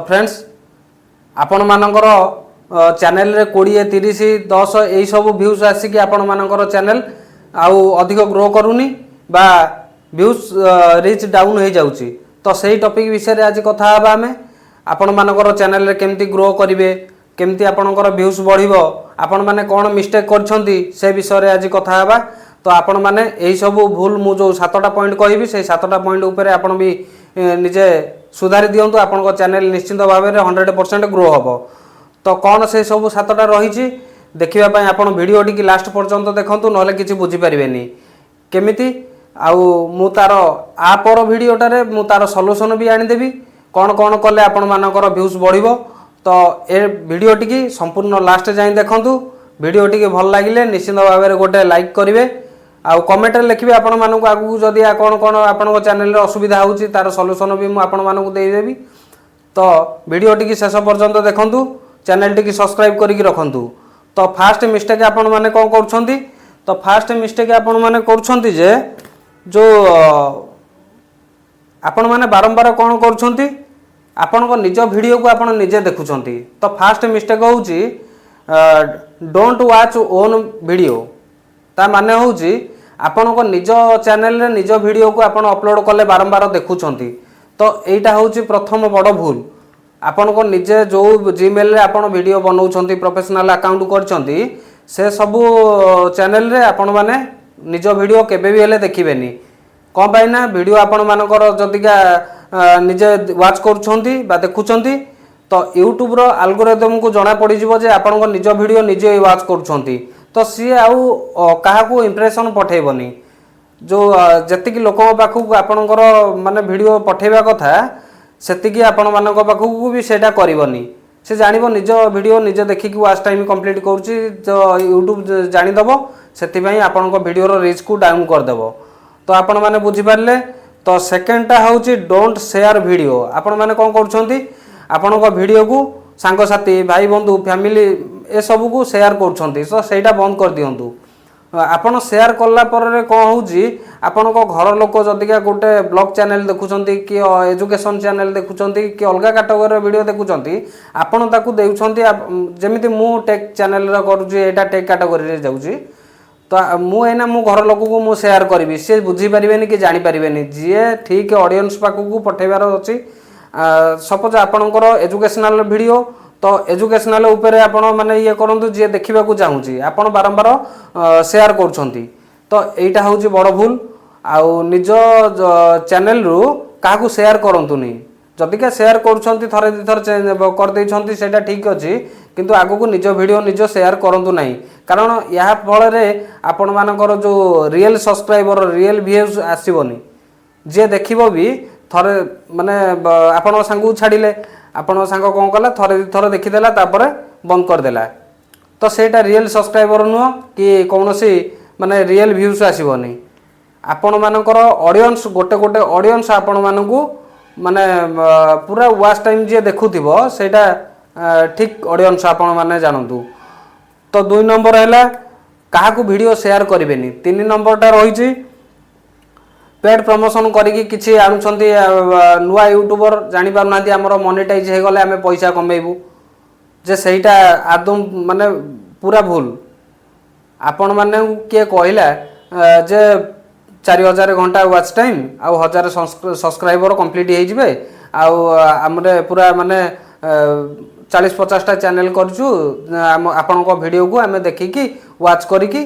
Friends, ଆପଣମାନଙ୍କର ଚ୍ୟାନେଲରେ 20, 30, 10 ଏଇସବୁ ଭ୍ୟୁଜ୍ ଆସିକି ଆପଣମାନଙ୍କର ଚ୍ୟାନେଲ ଆଉ ଅଧିକ ଗ୍ରୋ କରୁନି ବା ଭ୍ୟୁଜ୍ ରିଚ୍ ଡାଉନ୍ ହେଇଯାଉଛି। ତ ସେଇ ଟପିକ୍ ବିଷୟରେ ଆଜି କଥା ହେବା ଆମେ। ଆପଣମାନଙ୍କର ଚ୍ୟାନେଲରେ କେମିତି ଗ୍ରୋ କରିବେ, କେମିତି ଆପଣଙ୍କର ଭ୍ୟୁଜ୍ ବଢ଼ିବ, ଆପଣମାନେ କ'ଣ ମିଷ୍ଟେକ୍ କରିଛନ୍ତି, ସେ ବିଷୟରେ ଆଜି କଥା ହେବା। ତ ଆପଣମାନେ ଏହିସବୁ ଭୁଲ, ମୁଁ ଯେଉଁ ସାତଟା ପଏଣ୍ଟ କହିବି, ସେଇ ସାତଟା ପଏଣ୍ଟ ଉପରେ ଆପଣ ବି ନିଜେ ସୁଧାରି ଦିଅନ୍ତୁ। ଆପଣଙ୍କ ଚ୍ୟାନେଲ ନିଶ୍ଚିନ୍ତ ଭାବରେ 100% ଗ୍ରୋ ହେବ। ତ କ'ଣ ସେ ସବୁ ସାତଟା ରହିଛି, ଦେଖିବା ପାଇଁ ଆପଣ ଭିଡ଼ିଓଟିକି ଲାଷ୍ଟ ପର୍ଯ୍ୟନ୍ତ ଦେଖନ୍ତୁ, ନହେଲେ କିଛି ବୁଝିପାରିବେନି କେମିତି। ଆଉ ମୁଁ ତାର ଆ ପର ଭିଡ଼ିଓଟାରେ ମୁଁ ତାର ସଲ୍ୟୁସନ୍ ବି ଆଣିଦେବି, କ'ଣ କ'ଣ କଲେ ଆପଣମାନଙ୍କର ଭ୍ୟୁଜ୍ ବଢ଼ିବ। ତ ଏ ଭିଡ଼ିଓଟିକି ସମ୍ପୂର୍ଣ୍ଣ ଲାଷ୍ଟ ଯାଏଁ ଦେଖନ୍ତୁ। ଭିଡ଼ିଓଟିକି ଭଲ ଲାଗିଲେ ନିଶ୍ଚିନ୍ତ ଭାବରେ ଗୋଟେ ଲାଇକ୍ କରିବେ ଆଉ କମେଣ୍ଟରେ ଲେଖିବେ ଆପଣମାନଙ୍କୁ ଆଗକୁ ଯଦି କ'ଣ କ'ଣ ଆପଣଙ୍କ ଚ୍ୟାନେଲରେ ଅସୁବିଧା ହେଉଛି, ତାର ସଲ୍ୟୁସନ୍ ବି ମୁଁ ଆପଣମାନଙ୍କୁ ଦେଇଦେବି। ତ ଭିଡ଼ିଓଟିକି ଶେଷ ପର୍ଯ୍ୟନ୍ତ ଦେଖନ୍ତୁ, ଚ୍ୟାନେଲଟିକି ସବସ୍କ୍ରାଇବ୍ କରିକି ରଖନ୍ତୁ। ତ ଫାଷ୍ଟ ମିଷ୍ଟେକ୍ ଆପଣମାନେ କ'ଣ କରୁଛନ୍ତି? ତ ଫାଷ୍ଟ ମିଷ୍ଟେକ୍ ଆପଣମାନେ କରୁଛନ୍ତି ଯେ ଯେଉଁ ଆପଣମାନେ ବାରମ୍ବାର କ'ଣ କରୁଛନ୍ତି, ଆପଣଙ୍କ ନିଜ ଭିଡ଼ିଓକୁ ଆପଣ ନିଜେ ଦେଖୁଛନ୍ତି। ତ ଫାଷ୍ଟ ମିଷ୍ଟେକ୍ ହେଉଛି don't watch own video। ତା ମାନେ ହେଉଛି ଆପଣଙ୍କ ନିଜ ଚ୍ୟାନେଲରେ ନିଜ ଭିଡ଼ିଓକୁ ଆପଣ ଅପଲୋଡ଼ କଲେ ବାରମ୍ବାର ଦେଖୁଛନ୍ତି। ତ ଏଇଟା ହେଉଛି ପ୍ରଥମ ବଡ଼ ଭୁଲ। ଆପଣଙ୍କ ନିଜେ ଯେଉଁ ଜିମେଲରେ ଆପଣ ଭିଡ଼ିଓ ବନାଉଛନ୍ତି, ପ୍ରଫେସନାଲ ଆକାଉଣ୍ଟ କରିଛନ୍ତି, ସେ ସବୁ ଚ୍ୟାନେଲରେ ଆପଣମାନେ ନିଜ ଭିଡ଼ିଓ କେବେ ବି ହେଲେ ଦେଖିବେନି। କ'ଣ ପାଇଁ ନା ଭିଡ଼ିଓ ଆପଣମାନଙ୍କର ଯଦିକା ନିଜେ ୱାଚ୍ କରୁଛନ୍ତି ବା ଦେଖୁଛନ୍ତି, ତ ୟୁଟ୍ୟୁବର ଆଲଗୋରିଦମକୁ ଜଣା ପଡ଼ିଯିବ ଯେ ଆପଣଙ୍କ ନିଜ ଭିଡ଼ିଓ ନିଜେ ୱାଚ୍ କରୁଛନ୍ତି। ତ ସିଏ ଆଉ କାହାକୁ ଇମ୍ପ୍ରେସନ୍ ପଠେଇବନି। ଯେଉଁ ଯେତିକି ଲୋକଙ୍କ ପାଖକୁ ଆପଣଙ୍କର ମାନେ ଭିଡ଼ିଓ ପଠେଇବା କଥା, ସେତିକି ଆପଣମାନଙ୍କ ପାଖକୁ ବି ସେଇଟା କରିବନି। ସେ ଜାଣିବ ନିଜ ଭିଡ଼ିଓ ନିଜେ ଦେଖିକି ୱାଚ୍ ଟାଇମ୍ କମ୍ପ୍ଲିଟ୍ କରୁଛି। ତ ୟୁଟ୍ୟୁବ ଜାଣିଦେବ, ସେଥିପାଇଁ ଆପଣଙ୍କ ଭିଡ଼ିଓର ରିଚ୍କୁ ଡାଉନ୍ କରିଦେବ। ତ ଆପଣମାନେ ବୁଝିପାରିଲେ। ତ ସେକେଣ୍ଡଟା ହେଉଛି don't share video। ଆପଣମାନେ କ'ଣ କରୁଛନ୍ତି? ଆପଣଙ୍କ ଭିଡ଼ିଓକୁ ସାଙ୍ଗସାଥି, ଭାଇ ବନ୍ଧୁ, ଫ୍ୟାମିଲି ଏସବୁକୁ ସେୟାର କରୁଛନ୍ତି। ତ ସେଇଟା ବନ୍ଦ କରିଦିଅନ୍ତୁ। ଆପଣ ସେୟାର କଲା ପରେ କ'ଣ ହେଉଛି? ଆପଣଙ୍କ ଘର ଲୋକ ଯଦିକା ଗୋଟେ ବ୍ଲଗ୍ ଚ୍ୟାନେଲ ଦେଖୁଛନ୍ତି କି ଏଜୁକେସନ୍ ଚ୍ୟାନେଲ ଦେଖୁଛନ୍ତି କି ଅଲଗା କାଟେଗୋରୀର ଭିଡ଼ିଓ ଦେଖୁଛନ୍ତି, ଆପଣ ତାକୁ ଦେଉଛନ୍ତି। ଯେମିତି ମୁଁ ଟେକ୍ ଚ୍ୟାନେଲର କରୁଛି, ଏଇଟା ଟେକ୍ କାଟେଗୋରୀରେ ଯାଉଛି। ତ ମୁଁ ଏଇନା ମୁଁ ଘର ଲୋକକୁ ମୁଁ ସେୟାର କରିବି, ସେ ବୁଝିପାରିବେନି କି ଜାଣିପାରିବେନି। ଯିଏ ଠିକ୍ ଅଡ଼ିଏନ୍ସ ପାଖକୁ ପଠେଇବାର ଅଛି, ସପୋଜ ଆପଣଙ୍କର ଏଜୁକେସନାଲ ଭିଡ଼ିଓ, ତ ଏଜୁକେସନାଲ ଉପରେ ଆପଣ ମାନେ ଇଏ କରନ୍ତୁ, ଯିଏ ଦେଖିବାକୁ ଚାହୁଁଛି। ଆପଣ ବାରମ୍ବାର ସେୟାର କରୁଛନ୍ତି, ତ ଏଇଟା ହେଉଛି ବଡ଼ ଭୁଲ। ଆଉ ନିଜ ଚ୍ୟାନେଲରୁ କାହାକୁ ସେୟାର କରନ୍ତୁନି। ଯଦିକା ସେୟାର କରୁଛନ୍ତି, ଥରେ ଦୁଇଥର କରିଦେଇଛନ୍ତି, ସେଇଟା ଠିକ୍ ଅଛି, କିନ୍ତୁ ଆଗକୁ ନିଜ ଭିଡ଼ିଓ ନିଜ ସେୟାର କରନ୍ତୁ ନାହିଁ। କାରଣ ଏହା ଫଳରେ ଆପଣମାନଙ୍କର ଯେଉଁ ରିଏଲ୍ ସବସ୍କ୍ରାଇବର, ରିଏଲ୍ ଭ୍ୟୁଜ୍ ଆସିବନି। ଯିଏ ଦେଖିବ ବି ଥରେ ମାନେ ଆପଣଙ୍କ ସାଙ୍ଗକୁ ଛାଡ଼ିଲେ, ଆପଣଙ୍କ ସାଙ୍ଗ କ'ଣ କଲା, ଥରେ ଦୁଇଥର ଦେଖିଦେଲା, ତାପରେ ବନ୍ଦ କରିଦେଲା। ତ ସେଇଟା ରିଏଲ୍ ସବସ୍କ୍ରାଇବର ନୁହଁ କି କୌଣସି ମାନେ ରିଏଲ୍ ଭ୍ୟୁଜ୍ ଆସିବନି। ଆପଣମାନଙ୍କର ଅଡ଼ିଏନ୍ସ, ଗୋଟେ ଗୋଟେ ଅଡ଼ିଏନ୍ସ ଆପଣମାନଙ୍କୁ ମାନେ ପୁରା ୱାଚ୍ ଟାଇମ୍ ଯିଏ ଦେଖୁଥିବ, ସେଇଟା ଠିକ୍ ଅଡ଼ିଏନ୍ସ, ଆପଣମାନେ ଜାଣନ୍ତୁ। ତ ଦୁଇ ନମ୍ବର ହେଲା କାହାକୁ ଭିଡ଼ିଓ ସେୟାର କରିବେନି। ତିନି ନମ୍ବରଟା ରହିଛି ପେଡ୍ ପ୍ରମୋସନ୍ କରିକି କିଛି ଆଣୁଛନ୍ତି। ନୂଆ ୟୁଟ୍ୟୁବର ଜାଣିପାରୁନାହାନ୍ତି, ଆମର ମନିଟାଇଜ୍ ହେଇଗଲେ ଆମେ ପଇସା କମେଇବୁ ଯେ, ସେଇଟା ଆଦୌ ମାନେ ପୁରା ଭୁଲ। ଆପଣମାନଙ୍କୁ କିଏ କହିଲା ଯେ 4000 ଘଣ୍ଟା ୱାଚ୍ ଟାଇମ୍ ଆଉ 1000 ସବସ୍କ୍ରାଇବର କମ୍ପ୍ଲିଟ୍ ହେଇଯିବେ ଆଉ ଆମର ପୁରା ମାନେ 40 50ଟା ଚ୍ୟାନେଲ୍ କରିଛୁ, ଆମ ଆପଣଙ୍କ ଭିଡ଼ିଓକୁ ଆମେ ଦେଖିକି ୱାଚ୍ କରିକି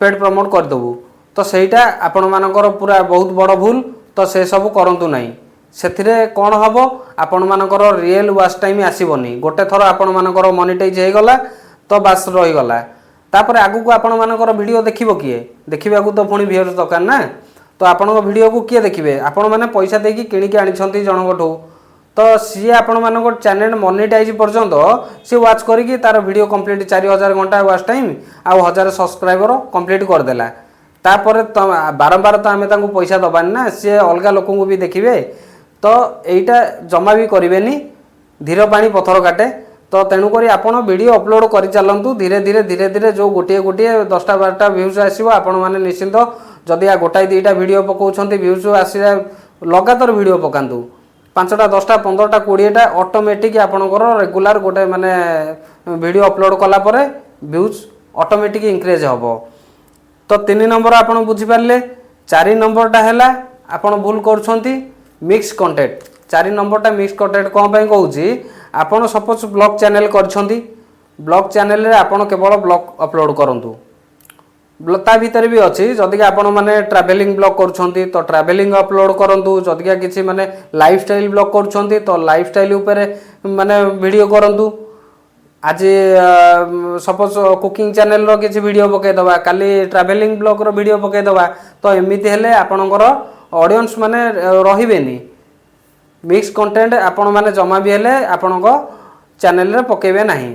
ପେଡ୍ ପ୍ରମୋଟ୍ କରିଦେବୁ? ତ ସେଇଟା ଆପଣମାନଙ୍କର ପୁରା ବହୁତ ବଡ଼ ଭୁଲ। ତ ସେସବୁ କରନ୍ତୁ ନାହିଁ। ସେଥିରେ କ'ଣ ହେବ? ଆପଣମାନଙ୍କର ରିଏଲ୍ ୱାଚ୍ ଟାଇମ୍ ଆସିବନି। ଗୋଟେ ଥର ଆପଣମାନଙ୍କର ମନିଟାଇଜ୍ ହେଇଗଲା ତ ବାସ୍, ରହିଗଲା। ତାପରେ ଆଗକୁ ଆପଣମାନଙ୍କର ଭିଡ଼ିଓ ଦେଖିବ କିଏ? ଦେଖିବାକୁ ତ ପୁଣି ଭିଉର୍ସ ଦରକାର ନା। ତ ଆପଣଙ୍କ ଭିଡ଼ିଓକୁ କିଏ ଦେଖିବେ? ଆପଣମାନେ ପଇସା ଦେଇକି କିଣିକି ଆଣିଛନ୍ତି ଜଣଙ୍କଠୁ, ତ ସିଏ ଆପଣମାନଙ୍କ ଚ୍ୟାନେଲ୍ ମନିଟାଇଜ୍ ପର୍ଯ୍ୟନ୍ତ ସିଏ ୱାଚ୍ କରିକି ତାର ଭିଡ଼ିଓ କମ୍ପ୍ଲିଟ୍, 4000 ଘଣ୍ଟା ୱାଚ୍ ଟାଇମ୍ ଆଉ 1000 ସବସ୍କ୍ରାଇବର କମ୍ପ୍ଲିଟ୍ କରିଦେଲା। ତାପରେ ତ ବାରମ୍ବାର ତ ଆମେ ତାଙ୍କୁ ପଇସା ଦେବାନି ନା, ସିଏ ଅଲଗା ଲୋକଙ୍କୁ ବି ଦେଖିବେ। ତ ଏଇଟା ଜମା ବି କରିବେନି। ଧୀର ପାଣି ପଥର କାଟେ। ତ ତେଣୁକରି ଆପଣ ଭିଡ଼ିଓ ଅପଲୋଡ଼ କରିଚାଲନ୍ତୁ ଧୀରେ ଧୀରେ ଧୀରେ ଧୀରେ। ଯେଉଁ ଗୋଟିଏ ଗୋଟିଏ 10ଟା 12ଟା ଭ୍ୟୁଜ୍ ଆସିବ, ଆପଣମାନେ ନିଶ୍ଚିନ୍ତ ଯଦି ଆ ଗୋଟାଏ ଦୁଇଟା ଭିଡ଼ିଓ ପକାଉଛନ୍ତି, ଭ୍ୟୁଜ୍ ଆସିଲା, ଲଗାତାର ଭିଡ଼ିଓ ପକାନ୍ତୁ। ପାଞ୍ଚଟା, 10ଟା, 15ଟା, 20ଟା ଅଟୋମେଟିକ୍ ଆପଣଙ୍କର ରେଗୁଲାର ଗୋଟେ ମାନେ ଭିଡ଼ିଓ ଅପଲୋଡ଼ କଲା ପରେ ଭ୍ୟୁଜ୍ ଅଟୋମେଟିକ୍ ଇନକ୍ରିଜ୍ ହେବ। ତ ତିନି ନମ୍ବର ଆପଣ ବୁଝିପାରିଲେ। ଚାରି ନମ୍ବରଟା ହେଲା, ଆପଣ ଭୁଲ କରୁଛନ୍ତି ମିକ୍ସ କଣ୍ଟେଣ୍ଟ। ଚାରି ନମ୍ବରଟା ମିକ୍ସ କଣ୍ଟେଣ୍ଟ କ'ଣ ପାଇଁ କହୁଛି? ଆପଣ ସପୋଜ ବ୍ଲଗ୍ ଚ୍ୟାନେଲ୍ କରିଛନ୍ତି। ବ୍ଲଗ୍ ଚ୍ୟାନେଲରେ ଆପଣ କେବଳ ବ୍ଲଗ୍ ଅପଲୋଡ଼ କରନ୍ତୁ। ତା ଭିତରେ ବି ଅଛି, ଯଦିକା ଆପଣମାନେ ଟ୍ରାଭେଲିଂ ବ୍ଲଗ୍ କରୁଛନ୍ତି ତ ଟ୍ରାଭେଲିଂ ଅପଲୋଡ଼ କରନ୍ତୁ। ଯଦିକା କିଛି ମାନେ ଲାଇଫଷ୍ଟାଇଲ୍ ବ୍ଲଗ୍ କରୁଛନ୍ତି ତ ଲାଇଫଷ୍ଟାଇଲ୍ ଉପରେ ମାନେ ଭିଡ଼ିଓ କରନ୍ତୁ। ଆଜି ସପୋଜ କୁକିଂ ଚ୍ୟାନେଲର କିଛି ଭିଡ଼ିଓ ପକାଇଦେବା, କାଲି ଟ୍ରାଭେଲିଂ ବ୍ଲଗ୍ର ଭିଡ଼ିଓ ପକାଇଦେବା। ତ ଏମିତି ହେଲେ ଆପଣଙ୍କର ଅଡ଼ିଏନ୍ସ ମାନେ ରହିବେନି। ମିକ୍ସ କଣ୍ଟେଣ୍ଟ ଆପଣମାନେ ଜମା ବି ହେଲେ ଆପଣଙ୍କ ଚ୍ୟାନେଲରେ ପକାଇବେ ନାହିଁ।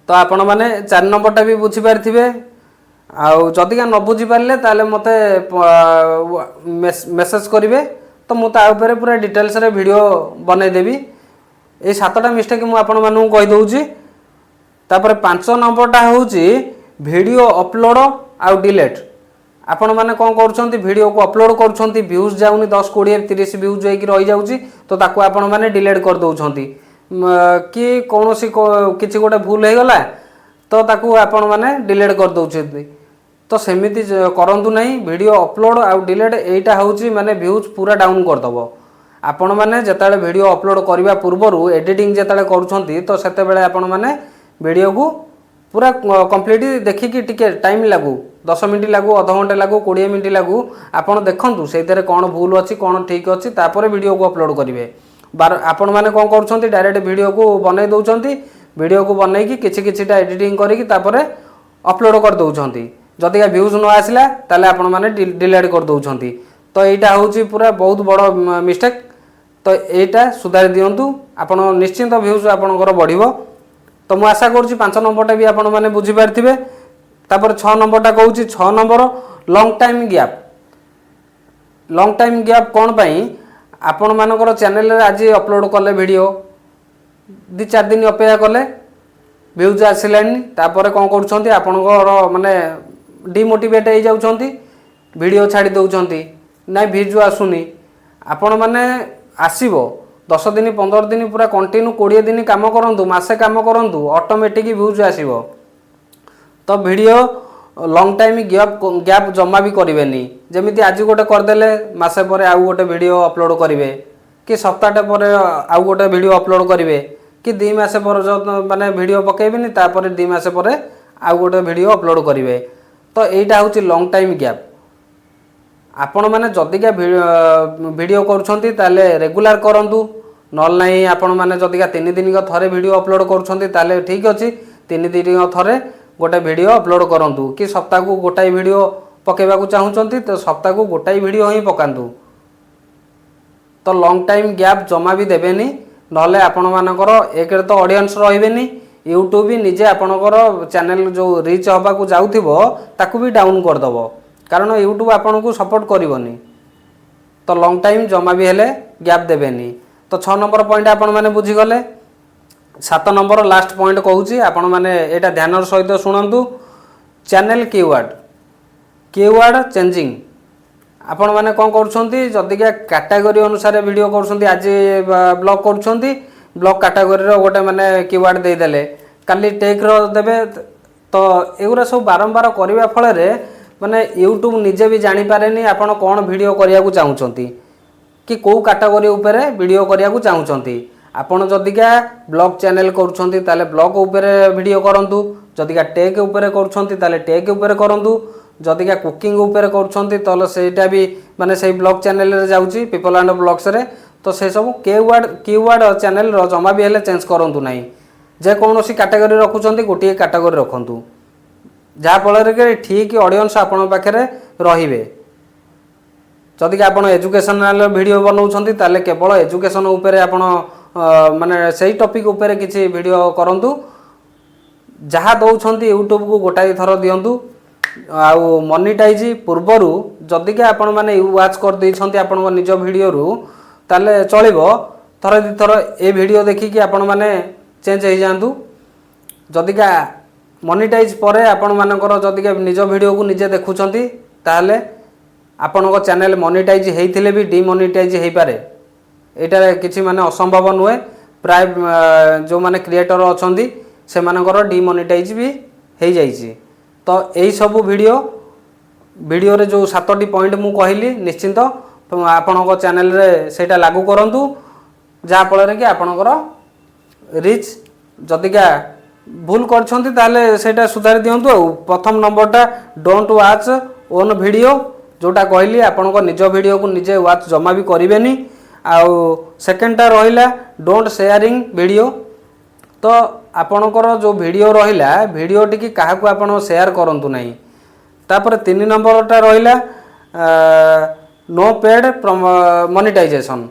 ତ ଆପଣମାନେ ଚାରି ନମ୍ବରଟା ବି ବୁଝିପାରିଥିବେ। ଆଉ ଯଦିକା ନ ବୁଝିପାରିଲେ, ତାହେଲେ ମୋତେ ମେସେଜ କରିବେ, ତ ମୁଁ ତା ଉପରେ ପୁରା ଡିଟେଲ୍ସରେ ଭିଡ଼ିଓ ବନେଇଦେବି। ଏଇ ସାତଟା ମିଷ୍ଟେକ୍ ମୁଁ ଆପଣମାନଙ୍କୁ କହିଦେଉଛି। ତାପରେ ପାଞ୍ଚ ନମ୍ବରଟା ହେଉଛି ଭିଡ଼ିଓ ଅପଲୋଡ଼ ଆଉ ଡିଲେଟ୍। ଆପଣମାନେ କ'ଣ କରୁଛନ୍ତି? ଭିଡ଼ିଓକୁ ଅପଲୋଡ଼ କରୁଛନ୍ତି, ଭ୍ୟୁଜ୍ ଯାଉନି, 10, 20, 30 ଭ୍ୟୁଜ୍ ହେଇକି ରହିଯାଉଛି, ତ ତାକୁ ଆପଣମାନେ ଡିଲେଟ୍ କରିଦେଉଛନ୍ତି କି କୌଣସି କିଛି ଗୋଟେ ଭୁଲ ହେଇଗଲା ତ ତାକୁ ଆପଣମାନେ ଡିଲେଟ୍ କରିଦେଉଛନ୍ତି। ତ ସେମିତି କରନ୍ତୁ ନାହିଁ। ଭିଡ଼ିଓ ଅପଲୋଡ଼ ଆଉ ଡିଲେଟ୍, ଏଇଟା ହେଉଛି ମାନେ ଭ୍ୟୁଜ୍ ପୁରା ଡାଉନ୍ କରିଦେବ। ଆପଣମାନେ ଯେତେବେଳେ ଭିଡ଼ିଓ ଅପଲୋଡ଼ କରିବା ପୂର୍ବରୁ ଏଡ଼ିଟିଂ ଯେତେବେଳେ କରୁଛନ୍ତି, ତ ସେତେବେଳେ ଆପଣମାନେ ଭିଡ଼ିଓକୁ ପୁରା କମ୍ପ୍ଲିଟ୍ ଦେଖିକି, ଟିକେ ଟାଇମ୍ ଲାଗୁ, 10 ମିନିଟ୍ ଲାଗୁ, ଅଧଘଣ୍ଟେ ଲାଗୁ, 20 ମିନିଟ୍ ଲାଗୁ, ଆପଣ ଦେଖନ୍ତୁ ସେଇଥିରେ କ'ଣ ଭୁଲ ଅଛି, କ'ଣ ଠିକ୍ ଅଛି, ତାପରେ ଭିଡ଼ିଓକୁ ଅପଲୋଡ଼ କରିବେ। ବାର ଆପଣମାନେ କ'ଣ କରୁଛନ୍ତି? ଡାଇରେକ୍ଟ ଭିଡ଼ିଓକୁ ବନେଇ ଦେଉଛନ୍ତି। ଭିଡ଼ିଓକୁ ବନେଇକି କିଛି କିଛିଟା ଏଡ଼ିଟିଂ କରିକି ତାପରେ ଅପଲୋଡ଼ କରିଦେଉଛନ୍ତି। ଯଦି ଭ୍ୟୁଜ୍ ନ ଆସିଲା, ତାହେଲେ ଆପଣମାନେ ଡିଲେଟ୍ କରିଦେଉଛନ୍ତି। ତ ଏଇଟା ହେଉଛି ପୁରା ବହୁତ ବଡ଼ ମିଷ୍ଟେକ୍। ତ ଏଇଟା ସୁଧାରି ଦିଅନ୍ତୁ ଆପଣ, ନିଶ୍ଚିନ୍ତ ଭ୍ୟୁଜ୍ ଆପଣଙ୍କର ବଢ଼ିବ। ତ ମୁଁ ଆଶା କରୁଛି ପାଞ୍ଚ ନମ୍ବରଟା ବି ଆପଣମାନେ ବୁଝିପାରିଥିବେ। ତାପରେ ଛଅ ନମ୍ବରଟା କହୁଛି। ଛଅ number, long time gap. Long time gap କ'ଣ ପାଇଁ? ଆପଣମାନଙ୍କର ଚ୍ୟାନେଲରେ ଆଜି ଅପଲୋଡ଼ କଲେ ଭିଡ଼ିଓ, 2-4 ଦିନ ଅପେକ୍ଷା କଲେ, ଭ୍ୟୁଜ୍ ଆସିଲାନି। ତାପରେ କ'ଣ କରୁଛନ୍ତି? ଆପଣଙ୍କର ମାନେ ଡିମୋଟିଭେଟ୍ ହେଇଯାଉଛନ୍ତି, ଭିଡ଼ିଓ ଛାଡ଼ି ଦେଉଛନ୍ତି, ନାଇଁ ଭ୍ୟୁଜ୍ ଆସୁନି। ଆପଣମାନେ ଆସିବ, 10 ଦିନ, 15 ଦିନ ପୁରା କଣ୍ଟିନ୍ୟୁ 20 ଦିନ କାମ କରନ୍ତୁ, ମାସେ କାମ କରନ୍ତୁ, ଅଟୋମେଟିକ୍ ଭ୍ୟୁଜ୍ ଆସିବ। ତ ଭିଡ଼ିଓ ଲଙ୍ଗ ଟାଇମ୍ ଗ୍ୟାପ୍ ଜମା ବି କରିବେନି। ଯେମିତି ଆଜି ଗୋଟେ କରିଦେଲେ, ମାସେ ପରେ ଆଉ ଗୋଟେ ଭିଡ଼ିଓ ଅପଲୋଡ଼ କରିବେ କି ସପ୍ତାହଟେ ପରେ ଆଉ ଗୋଟେ ଭିଡ଼ିଓ ଅପଲୋଡ଼ କରିବେ କି 2 ମାସ ପରେ ମାନେ ଭିଡ଼ିଓ ପକାଇବେନି, ତାପରେ 2 ମାସ ପରେ ଆଉ ଗୋଟେ ଭିଡ଼ିଓ ଅପଲୋଡ଼ କରିବେ। ତ ଏଇଟା ହେଉଛି ଲଙ୍ଗ ଟାଇମ୍ ଗ୍ୟାପ୍। ଆପଣମାନେ ଯଦିକା ଭିଡ଼ିଓ କରୁଛନ୍ତି, ତାହେଲେ ରେଗୁଲାର କରନ୍ତୁ। ନହେଲେ ନାହିଁ, ଆପଣମାନେ ଯଦିକା 3 ଦିନକ ଥରେ ଭିଡ଼ିଓ ଅପଲୋଡ଼ କରୁଛନ୍ତି, ତାହେଲେ ଠିକ୍ ଅଛି, 3 ଦିନକ ଥରେ ଗୋଟେ ଭିଡ଼ିଓ ଅପଲୋଡ଼ କରନ୍ତୁ। କି ସପ୍ତାହକୁ ଗୋଟାଏ ଭିଡ଼ିଓ ପକାଇବାକୁ ଚାହୁଁଛନ୍ତି, ତ ସପ୍ତାହକୁ ଗୋଟାଏ ଭିଡ଼ିଓ ହିଁ ପକାନ୍ତୁ। ତ ଲଙ୍ଗ ଟାଇମ୍ ଗ୍ୟାପ୍ ଜମା ବି ଦେବେନି। ନହେଲେ ଆପଣମାନଙ୍କର ଏକରେ ତ ଅଡ଼ିଏନ୍ସ ରହିବେନି, ୟୁଟ୍ୟୁବ୍ ବି ନିଜେ ଆପଣଙ୍କର ଚ୍ୟାନେଲ୍ ଯେଉଁ ରିଚ୍ ହେବାକୁ ଯାଉଥିବ, ତାକୁ ବି ଡାଉନ୍ କରିଦେବ। କାରଣ ୟୁଟ୍ୟୁବ୍ ଆପଣଙ୍କୁ ସପୋର୍ଟ କରିବନି। ତ ଲଙ୍ଗ ଟାଇମ୍ ଜମା ବି ହେଲେ ଗ୍ୟାପ୍ ଦେବେନି। ତ ଛଅ ନମ୍ବର ପଏଣ୍ଟ ଆପଣମାନେ ବୁଝିଗଲେ। ସାତ ନମ୍ବର, ଲାଷ୍ଟ ପଏଣ୍ଟ କହୁଛି, ଆପଣମାନେ ଏଇଟା ଧ୍ୟାନର ସହିତ ଶୁଣନ୍ତୁ। Channel keyword, keyword changing. ଆପଣମାନେ କ'ଣ କରୁଛନ୍ତି? ଯଦିକା କାଟାଗୋରୀ ଅନୁସାରେ ଭିଡ଼ିଓ କରୁଛନ୍ତି, ଆଜି ବ୍ଲଗ୍ କରୁଛନ୍ତି, ବ୍ଲଗ୍ କାଟାଗୋରୀର ଗୋଟେ ମାନେ କିୱାର୍ଡ଼ ଦେଇଦେଲେ, କାଲି ଟେକ୍ର ଦେବେ। ତ ଏଗୁଡ଼ା ସବୁ ବାରମ୍ବାର କରିବା ଫଳରେ ମାନେ ୟୁଟ୍ୟୁବ୍ ନିଜେ ବି ଜାଣିପାରେନି ଆପଣ କ'ଣ ଭିଡ଼ିଓ କରିବାକୁ ଚାହୁଁଛନ୍ତି କି କେଉଁ କାଟାଗୋରୀ ଉପରେ ଭିଡ଼ିଓ କରିବାକୁ ଚାହୁଁଛନ୍ତି। ଆପଣ ଯଦିକା ବ୍ଲଗ୍ ଚ୍ୟାନେଲ୍ କରୁଛନ୍ତି, ତାହେଲେ ବ୍ଲଗ୍ ଉପରେ ଭିଡ଼ିଓ କରନ୍ତୁ। ଯଦିକା ଟେକ୍ ଉପରେ କରୁଛନ୍ତି, ତାହେଲେ ଟେକ୍ ଉପରେ କରନ୍ତୁ। ଯଦିକା କୁକିଂ ଉପରେ କରୁଛନ୍ତି, ତାହେଲେ ସେଇଟା ବି ମାନେ ସେଇ ବ୍ଲଗ୍ ଚ୍ୟାନେଲରେ ଯାଉଛି, ପିପଲ୍ ଆଣ୍ଡ ବ୍ଲଗ୍ସରେ। ତ ସେସବୁ କିୱାର୍ଡ଼ ଚ୍ୟାନେଲର ଜମା ବି ହେଲେ ଚେଞ୍ଜ କରନ୍ତୁ ନାହିଁ। ଯେକୌଣସି କାଟାଗୋରୀ ରଖୁଛନ୍ତି, ଗୋଟିଏ କାଟାଗୋରୀ ରଖନ୍ତୁ, ଯାହାଫଳରେ କି ଠିକ୍ ଅଡ଼ିଏନ୍ସ ଆପଣଙ୍କ ପାଖରେ ରହିବେ। ଯଦି କି ଆପଣ ଏଜୁକେସନାଲ ଭିଡ଼ିଓ ବନାଉଛନ୍ତି, ତାହେଲେ କେବଳ ଏଜୁକେସନ ଉପରେ ଆପଣ ମାନେ ସେଇ ଟପିକ୍ ଉପରେ କିଛି ଭିଡ଼ିଓ କରନ୍ତୁ। ଯାହା ଦେଉଛନ୍ତି ୟୁଟ୍ୟୁବକୁ ଗୋଟାଏ ଥର ଦିଅନ୍ତୁ। ଆଉ ମନିଟାଇଜ୍ ପୂର୍ବରୁ ଯଦିକି ଆପଣମାନେ ୱାଚ୍ କରିଦେଇଛନ୍ତି ଆପଣଙ୍କ ନିଜ ଭିଡ଼ିଓରୁ, ତାହେଲେ ଚଳିବ। ଥରେ ଦୁଇଥର ଏ ଭିଡ଼ିଓ ଦେଖିକି ଆପଣମାନେ ଚେଞ୍ଜ ହେଇଯାଆନ୍ତୁ। ଯଦିକା ମନିଟାଇଜ୍ ପରେ ଆପଣମାନଙ୍କର ଯଦିକା ନିଜ ଭିଡ଼ିଓକୁ ନିଜେ ଦେଖୁଛନ୍ତି, ତାହେଲେ ଆପଣଙ୍କ ଚ୍ୟାନେଲ୍ ମନିଟାଇଜ୍ ହେଇଥିଲେ ବି ଡିମନିଟାଇଜ୍ ହେଇପାରେ। ଏଇଟା କିଛି ମାନେ ଅସମ୍ଭବ ନୁହେଁ। ପ୍ରାୟ ଯେଉଁମାନେ କ୍ରିଏଟର ଅଛନ୍ତି, ସେମାନଙ୍କର ଡିମନିଟାଇଜ୍ ବି ହେଇଯାଇଛି। ତ ଏଇସବୁ ଭିଡ଼ିଓରେ ଯେଉଁ ସାତଟି ପଏଣ୍ଟ ମୁଁ କହିଲି, ନିଶ୍ଚିନ୍ତ ଆପଣଙ୍କ ଚ୍ୟାନେଲରେ ସେଇଟା ଲାଗୁ କରନ୍ତୁ, ଯାହାଫଳରେ କି ଆପଣଙ୍କର ରିଚ୍। ଯଦିକା ଭୁଲ କରିଛନ୍ତି, ତାହେଲେ ସେଇଟା ସୁଧାରି ଦିଅନ୍ତୁ। ଆଉ ପ୍ରଥମ ନମ୍ବରଟା don't watch on video, ଯେଉଁଟା କହିଲି, ଆପଣଙ୍କ ନିଜ ଭିଡ଼ିଓକୁ ନିଜେ ୱାଚ୍ ଜମା ବି କରିବେନି। ଆଉ ସେକେଣ୍ଡଟା ରହିଲା don't sharing video. ତ ଆପଣଙ୍କର ଯେଉଁ ଭିଡ଼ିଓ ରହିଲା, ଭିଡ଼ିଓ ଟିକି କାହାକୁ ଆପଣ ସେୟାର କରନ୍ତୁ ନାହିଁ। ତାପରେ ତିନି ନମ୍ବରଟା ରହିଲା ନୋ ପେଡ୍ ମନିଟାଇଜେସନ୍,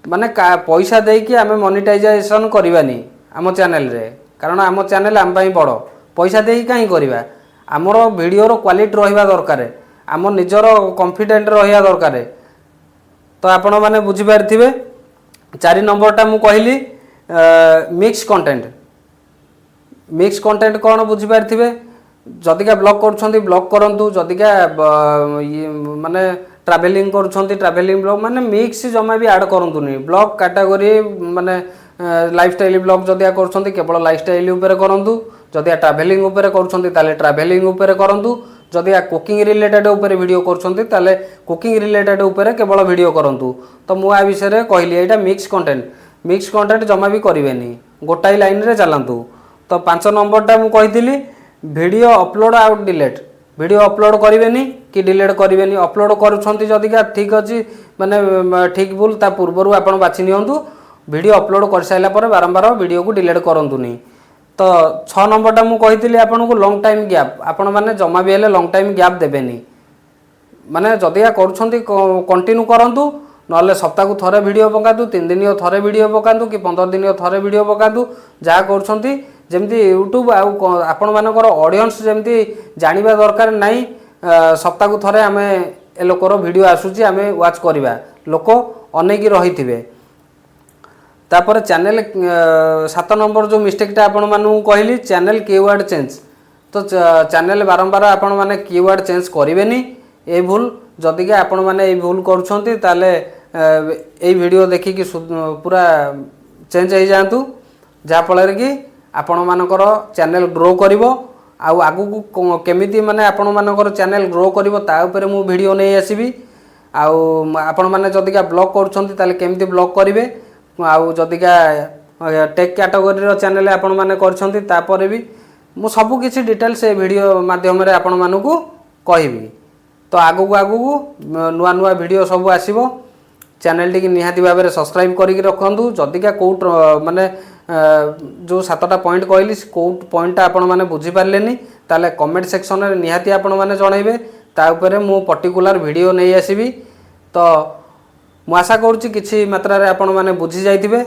ମାନେ ପଇସା ଦେଇକି ଆମେ ମନିଟାଇଜେସନ୍ କରିବାନି ଆମ ଚ୍ୟାନେଲରେ, କାରଣ ଆମ ଚ୍ୟାନେଲ ଆମ ପାଇଁ ବଡ଼। ପଇସା ଦେଇକି କାହିଁ କରିବା? ଆମର ଭିଡ଼ିଓର କ୍ୱାଲିଟି ରହିବା ଦରକାର, ଆମ ନିଜର କନଫିଡେଣ୍ଟ ରହିବା ଦରକାର। ତ ଆପଣମାନେ ବୁଝିପାରିଥିବେ। ଚାରି ନମ୍ବରଟା ମୁଁ କହିଲି ମିକ୍ସ କଣ୍ଟେଣ୍ଟ। ମିକ୍ସ କଣ୍ଟେଣ୍ଟ କ'ଣ ବୁଝିପାରିଥିବେ। ଯଦିକା ବ୍ଲଗ୍ କରୁଛନ୍ତି, ବ୍ଲଗ୍ କରନ୍ତୁ। ଯଦିକା ଇଏ ମାନେ ଟ୍ରାଭେଲିଂ କରୁଛନ୍ତି, ଟ୍ରାଭେଲିଂ ବ୍ଲଗ୍, ମାନେ ମିକ୍ସ ଜମା ବି ଆଡ଼୍ କରନ୍ତୁନି। ବ୍ଲଗ୍ କାଟାଗୋରୀ ମାନେ ଲାଇଫଷ୍ଟାଇଲ୍ ବ୍ଲଗ୍ ଯଦି କରୁଛନ୍ତି, କେବଳ ଲାଇଫଷ୍ଟାଇଲ୍ ଉପରେ କରନ୍ତୁ। ଯଦି ଟ୍ରାଭେଲିଂ ଉପରେ କରୁଛନ୍ତି, ତାହେଲେ ଟ୍ରାଭେଲିଂ ଉପରେ କରନ୍ତୁ। ଯଦି କୁକିଂ ରିଲେଟେଡ୍ ଉପରେ ଭିଡ଼ିଓ କରୁଛନ୍ତି, ତାହେଲେ କୁକିଂ ରିଲେଟେଡ୍ ଉପରେ କେବଳ ଭିଡ଼ିଓ କରନ୍ତୁ। ତ ମୁଁ ଆ ବିଷୟରେ କହିଲି, ଏଇଟା ମିକ୍ସ କଣ୍ଟେଣ୍ଟ। ମିକ୍ସ କଣ୍ଟେଣ୍ଟ ଜମା ବି କରିବେନି, ଗୋଟାଏ ଲାଇନ୍ରେ ଚାଲନ୍ତୁ। ତ ପାଞ୍ଚ ନମ୍ବରଟା ମୁଁ କହିଥିଲି ଭିଡ଼ିଓ ଅପଲୋଡ଼ ଆଉ ଡିଲେଟ୍। ଭିଡ଼ିଓ ଅପଲୋଡ଼ କରିବେନି କି ଡିଲେଟ୍ କରିବେନି। ଅପଲୋଡ଼ କରୁଛନ୍ତି ଯଦିକା ଠିକ୍ ଅଛି, ମାନେ ଠିକ୍ ଭୁଲ ତା ପୂର୍ବରୁ ଆପଣ ବାଛି ନିଅନ୍ତୁ। ଭିଡ଼ିଓ ଅପଲୋଡ଼ କରିସାରିଲା ପରେ ବାରମ୍ବାର ଭିଡ଼ିଓକୁ ଡିଲେଟ୍ କରନ୍ତୁନି। ତ ଛଅ ନମ୍ବରଟା ମୁଁ କହିଥିଲି ଆପଣଙ୍କୁ ଲଙ୍ଗ୍ ଟାଇମ୍ ଗ୍ୟାପ୍। ଆପଣମାନେ ଜମା ବି ହେଲେ ଲଙ୍ଗ୍ ଟାଇମ୍ ଗ୍ୟାପ୍ ଦେବେନି। ମାନେ ଯଦି କରୁଛନ୍ତି, କଣ୍ଟିନ୍ୟୁ କରନ୍ତୁ, ନହେଲେ ସପ୍ତାହକୁ ଥରେ ଭିଡ଼ିଓ ପକାନ୍ତୁ, 3 ଦିନ ଥରେ ଭିଡ଼ିଓ ପକାନ୍ତୁ କି 15 ଦିନ ଥରେ ଭିଡ଼ିଓ ପକାନ୍ତୁ। ଯାହା କରୁଛନ୍ତି, ଯେମିତି ୟୁଟ୍ୟୁବ୍ ଆଉ ଆପଣମାନଙ୍କର ଅଡ଼ିଏନ୍ସ ଯେମିତି ଜାଣିବା ଦରକାର ନାହିଁ, ସପ୍ତାହକୁ ଥରେ ଆମେ ଏ ଲୋକର ଭିଡ଼ିଓ ଆସୁଛି, ଆମେ ୱାଚ୍ କରିବା, ଲୋକ ଅନେଇକି ରହିଥିବେ। ତାପରେ ଚ୍ୟାନେଲ ସାତ ନମ୍ବର ଯେଉଁ ମିଷ୍ଟେକ୍ଟା ଆପଣମାନଙ୍କୁ କହିଲି, ଚ୍ୟାନେଲ କିୱାର୍ଡ଼ ଚେଞ୍ଜ। ତ ଚ୍ୟାନେଲ ବାରମ୍ବାର ଆପଣମାନେ କିୱାର୍ଡ଼ ଚେଞ୍ଜ କରିବେନି। ଏଇ ଭୁଲ ଯଦିକି ଆପଣମାନେ ଏଇ ଭୁଲ କରୁଛନ୍ତି, ତାହେଲେ ଏଇ ଭିଡ଼ିଓ ଦେଖିକି ପୁରା ଚେଞ୍ଜ ହେଇଯାଆନ୍ତୁ, ଯାହାଫଳରେ କି ଆପଣମାନଙ୍କର ଚ୍ୟାନେଲ ଗ୍ରୋ କରିବ। ଆଉ ଆଗକୁ କେମିତି ମାନେ ଆପଣମାନଙ୍କର ଚ୍ୟାନେଲ ଗ୍ରୋ କରିବ, ତା ଉପରେ ମୁଁ ଭିଡ଼ିଓ ନେଇ ଆସିବି। ଆଉ ଆପଣମାନେ ଯଦିକା ବ୍ଲଗ୍ କରୁଛନ୍ତି, ତାହେଲେ କେମିତି ବ୍ଲଗ୍ କରିବେ, ଆଉ ଯଦିକା ଟେକ୍ କ୍ୟାଟେଗୋରୀର ଚ୍ୟାନେଲ ଆପଣମାନେ କରିଛନ୍ତି, ତାପରେ ବି ମୁଁ ସବୁ କିଛି ଡିଟେଲ୍ସ ଏ ଭିଡ଼ିଓ ମାଧ୍ୟମରେ ଆପଣମାନଙ୍କୁ କହିବି। ତ ଆଗକୁ ଆଗକୁ ନୂଆ ନୂଆ ଭିଡ଼ିଓ ସବୁ ଆସିବ। ଚ୍ୟାନେଲଟିକି ନିହାତି ଭାବରେ ସବସ୍କ୍ରାଇବ୍ କରିକି ରଖନ୍ତୁ। ଯଦିକା କେଉଁ ମାନେ ଯେଉଁ ସାତଟା ପଏଣ୍ଟ କହିଲି, କେଉଁ ପଏଣ୍ଟଟା ଆପଣମାନେ ବୁଝିପାରିଲେନି, ତାହେଲେ କମେଣ୍ଟ ସେକ୍ସନରେ ନିହାତି ଆପଣମାନେ ଜଣାଇବେ। ତା ଉପରେ ମୁଁ ପର୍ଟିକୁଲାର ଭିଡ଼ିଓ ନେଇ ଆସିବି। ତ ମୁଁ ଆଶା କରୁଛି କିଛି ମାତ୍ରାରେ ଆପଣମାନେ ବୁଝି ଯାଇଥିବେ।